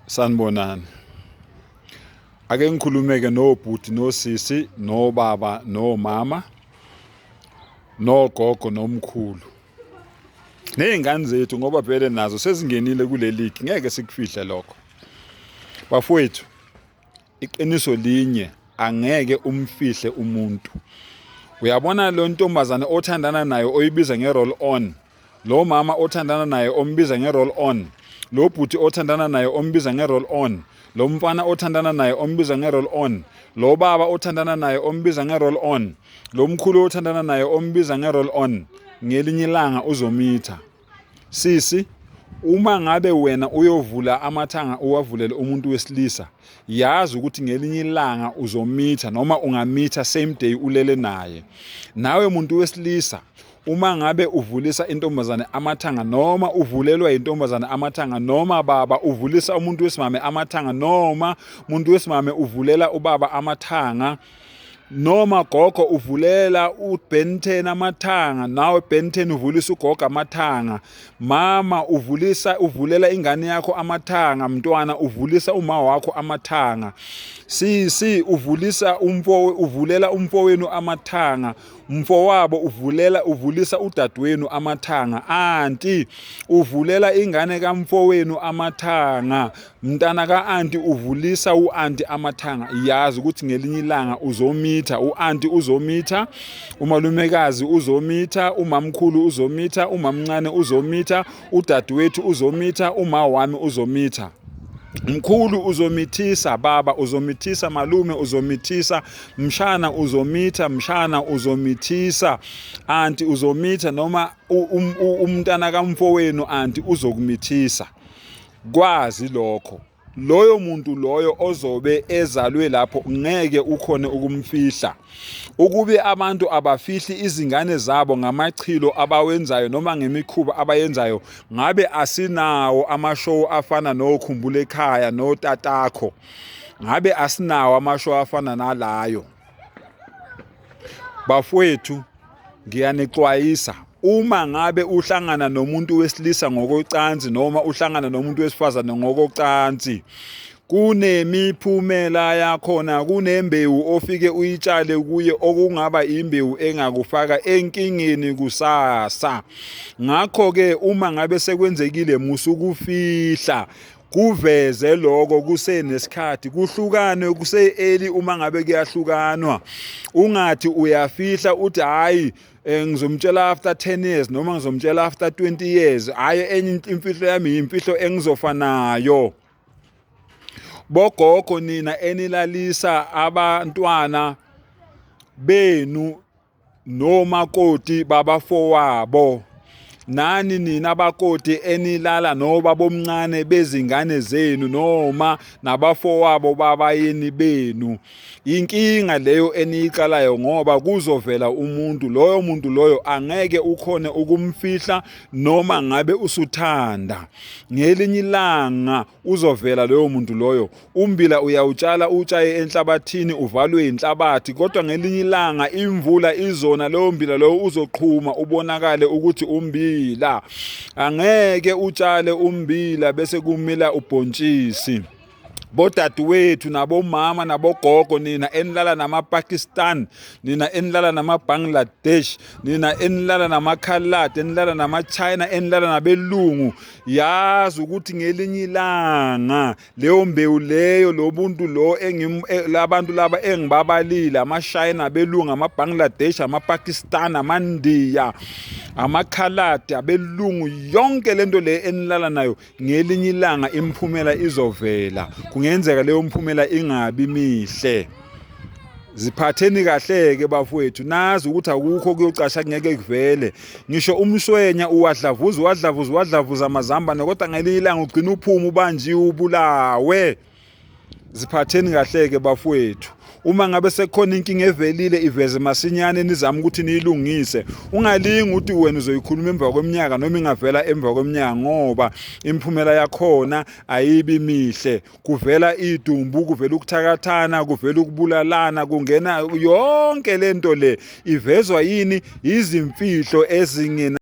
Sanibonani. Ake ngikhulumeke nobhuti nosisi nobaba nomama nogogo nomkhulu nezingane zethu ngoba vele nazo sezingenile kule league, ngeke sikufihle lokho. Bafowethu, iqiniso linye, angeke umfihle umuntu. Uyabona lo ntombazane othandana nayo oyibiza nge-roll on, lo mama othandana naye ombiza nge-roll on, lo bhuti othandana naye ombiza nge-roll on, lo mfana othandana naye ombiza nge-roll on, lo baba othandana naye ombiza nge-roll on, lo mkhulu othandana naye ombiza nge-roll on, ngelinye ilanga uzomitha. Sisi, uma ngabe wena uyovula amathanga uwavulele umuntu wesilisa, yazi ukuthi ngelinye ilanga uzomitha noma ungamitha same day ulele naye. Nawe muntu wesilisa, uma ngabe uvulisa intombazane amathanga noma uvulelwa intombazane amathanga noma baba uvulisa umuntu wesimame amathanga noma umuntu wesimame uvulela ubaba amathanga noma gogo uvulela uBen 10 amathanga, nawe Ben 10 uvulisa ugogo amathanga, mama uvulisa uvulela ingane yakho amathanga, mntwana uvulisa uma wakho amathanga, sisi uvulisa umfo uvulela umfowenu amathanga, mfowabo uvulela uvulisa udadewenu amathanga, anti uvulela ingane kamfowenu amathanga, mntana ka-anti uvulisa u-anti amathanga. Yazi ukuthi ngelinye ilanga uzomitha, u-anti uzomitha, umalumekazi uzomitha, umamkhulu uzomitha, umamncane uzomitha, udadewethu uzomitha, uma wami uzomitha, mkhulu uzomithisa, baba uzomithisa, malume uzomithisa, mshana uzomitha, mshana uzomithisa, anti uzomitha, noma umntana kamfowenu anti uzokumithisa. Kwazi lokho, loyo muntu loyo ozobe ezalwe lapho ngeke ukhone ukumfihla. Ukube abantu abafihli izingane zabo ngamachilo abawenzayo noma ngemikhuba abayenzayo, ngabe asinawo amashow afana noKhumbula Ekhaya noTatakho, ngabe asinawo amashow afana nalayo. Bafowethu, ngiyanixwayisa, uma ngabe uhlangana nomuntu wesilisa ngokocansi noma uhlangana nomuntu wesifazane ngokocansi, kunemiphumela yakhona, kunembewu ofike uyitshale kuye okungaba imbewu engakufaka enkingeni kusasa. Ngakho-ke uma ngabe sekwenzekile, musukufihla, kuveze lokho kusenesikhathi, kuhlukane kuse-early uma ngabe kuyahlukanwa. Ungathi uyafihla uthi hhayi, ngizomtshela after 10 years noma ngizomtshela after 20 years. Hhayi, enye imfihlo yami yimfihlo engizofa nayo. Bogogo nina enilalisa abantwana benu nomakoti babafowabo, nani nina bakoti enilala nobabomncane bezingane zenu noma nabafowabo babayeni benu, inkinga leyo eniyiqalayo, ngoba kuzovela umuntu, loyo muntu loyo angeke ukhone ukumfihla noma ngabe usuthanda. Ngelinye ilanga uzovela loyo muntu loyo. Umbila uyawutshala utshaye enhlabathini uvalwe inhlabathi, kodwa ngelinye ilanga imvula izona, loyo mbila loyo uzoqhuma ubonakale ukuthi umbila. Angeke utshale umbila bese kumila ubhontshisi. Bodadewethu nabomama nabogogo, nina enilala namaPakistan, nina enilala namaBangladesh, nina enilala namakhaladi, enilala namaChina, enilala nabelungu, yazi ukuthi ngelinye ilanga leyo mbewu leyo, lo buntu lo labantu laba engibabalile, amaShayina, abelungu, amaBangladesh, amaPakistan, amaNdiya, amakhaladi, abelungu, yonke lento le enilala nayo, ngelinye ilanga imiphumela izovela. Kungenzeka leyo mphumela ingabi mihle. Ziphatheni kahle-ke bafowethu, nazi ukuthi akukho kuyocasha kungeke kuvele. Ngisho umswenya uwadlavuza uwadlavuza uwadlavuza amazambane, kodwa ngelinye ilanga ugcina uphuma ubanjiwe ubulawe. Ziphatheni kahle-ke bafowethu. Uma ngabe sekukhona inkinga evelile, iveze masinyane, nizame ukuthi niyilungise. Ungalingi ukuthi wena uzoyikhuluma emva kweminyaka noma ingavela emva kweminyaka, ngoba imiphumela yakhona ayibi mihle. Kuvela idumbu, kuvela ukuthakathana, kuvela ukubulalana, kungena yonke lento le ivezwa yini? Izimfihlo ezingena.